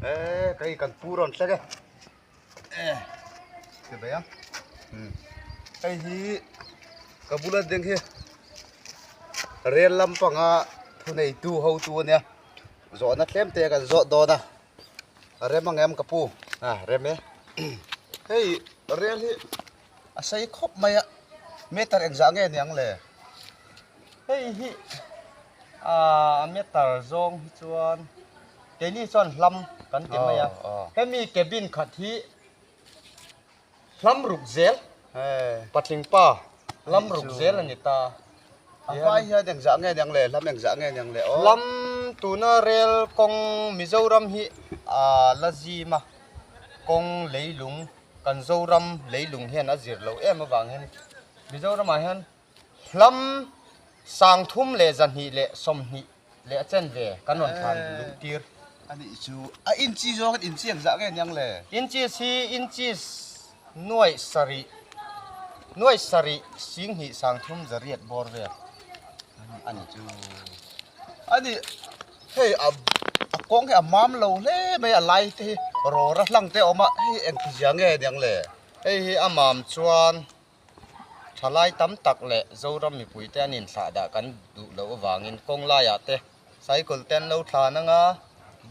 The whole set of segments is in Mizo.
E kei kan pu rawn thleng e e ti mai ang hei hi ka bula ding hi rel lampanga thuneitu hotu ania zawhna tlem te kan zawh dawn a rem ang em ka pu a rem e hei rel hi a sei khawp mai a meter engzah nge ni ang le hei hi ah meter zawng hi chuan keini chuan hlam kan ti mai a hemi cabin khat hi hlam ruk zel patling pa hlam ruk zel a ni ta a hmai hian engzah nge ni ang le hlam engzah nge ni ang le aw hlam tuna rel kawng Mizoram hi ah la zim a kawng leilung kan Zoram leilung hian a zir loh em avang hian Mizoramah hian hlam sangthum leh zahnih leh sawmhnih leh a chen ve kan rawn thlan luh tir. A nih chu a inchi zawng in inchi engzah nge niang le? Inches hi inches nuaih sarih nuaih sarih singhnih sangthum zariat bawr vel a ni chu. A nih hei a a kawng hi a mam lo hle mai a lai te hi rawra hlang te a awm a hei engtizia nge niang le? Hei hi a mam chuan Thalai tam tak leh Zoram mipuite an inthlah dah kan duh loh avangin kawng laiah te cycle te an lo thlan ang a,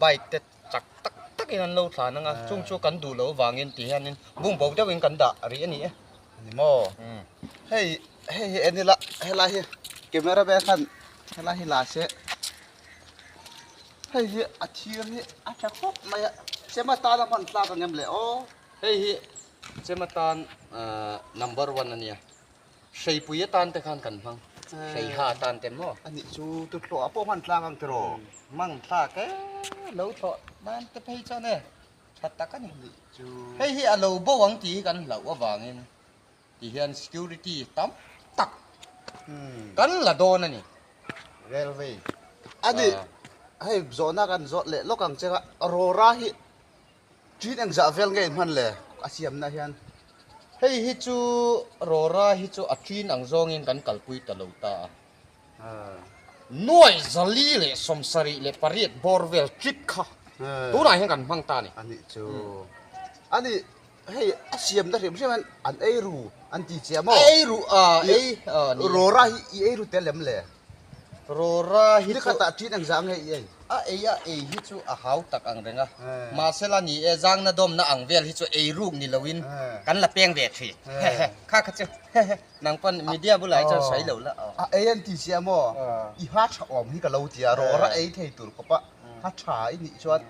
bike te chak tak takin an lo thlan ang a, chung chu kan duh loh avangin ti hianin bungbo deuhin kan dah rih a ni e. A ni maw? Hei hei hi en ila helai hi camera man khan helai hi la se hei hi a thir hi a tha khawp mai a, chema tana hman tlak ang em le aw. Hei hi Chem atan number one a nia. Hreipui atan te khan kan hmang. Hreiha atan te maw? A nih chu tuthlawh ah pawh hman tlak ang tiraw? Hmang thlak e, lo thlawh nan te phei chuan e tha tak a ni. Nih chu. Hei hi a lo bo ang tih hi kan hlauh avangin ti hian security tam tak kan la dawn a ni. Railway. A nih hei zawhna kan zawt leh lawk ang che kha Rora hi Ṭin engzah vel nge in hman le a siamna hian? Hei hi chu Rora hi chu a ṭin ang zawngin kan kalpui ta lo ta a. Nuai zali leh sawmsarih leh pariat bawr vel trip kha tunah hian kan hmang ta a ni. A nih chu. A nih hei a siamna hrim hrim hian an ei ru an ti chiah maw? A ei ru a ei a ni. Rora hi i ei ru tel em le? Rora hi chu. Nikhatah ṭin engzah nge i ei? A ei a ei hi chu a hau tak ang reng a, mahsela ni e zangna dawmna ang vel hi chu ei ruk ni loin kan la peng ve thin. Hehe kha kha chu hehe nang pawn media bulah hi chuan sawi lo la aw. A ei an ti sia maw? I ha tha awm hi ka lo ti a, Rora ei thei tur khawp a ha tha i nih chuan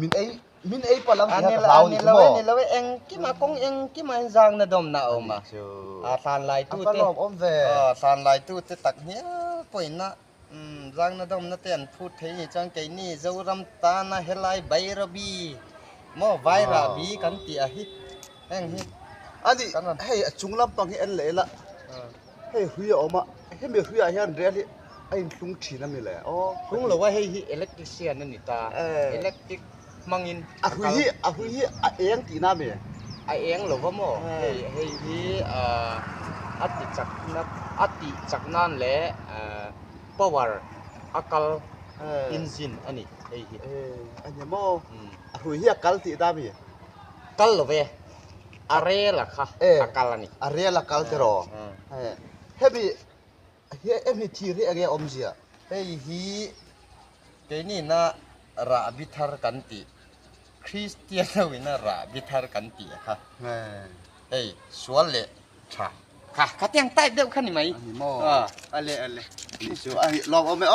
min ei min ei palh ang tih kha ka hlau ni chu maw? Ni lo e engkimah kawng engkimah hian zangna dawmna a awm a, a thlan laitu te a va lawm awm ve. Thlan laitu te tak hnial pawhin a Umm zangna dawmna te an phut thei ni chuan keini Zoram tana helai Bairabi maw Vairabi kan tih a hi heng hi A nih hei a chung lampang hi en leh ila hei hrui a awm a hemi hruiah hian rel hi a inthlung thin a mi le aw. Thlung lo a hei hi electrician a ni ta electric hmangin a hrui hi a hrui hi a eng tihna a mi? A eng lo va maw hei hei hi a ti chakna a tih chak nan leh power a kal engine a ni hei hi. A ni maw a hrui hi a kal tihna a mi? Kal lo ve a rel a kha a kal a ni. A rel a kal tiraw hemi Hemi thir hi enge awmzia? Hei hi keinina rahbi thar kan tih, Kristian ho ina rahbi thar kan tih a kha. Hei sual leh tha kha khatiang type deuh kha ni mai. A ni maw? Ale ale. Ni chu a lawm awm e aw.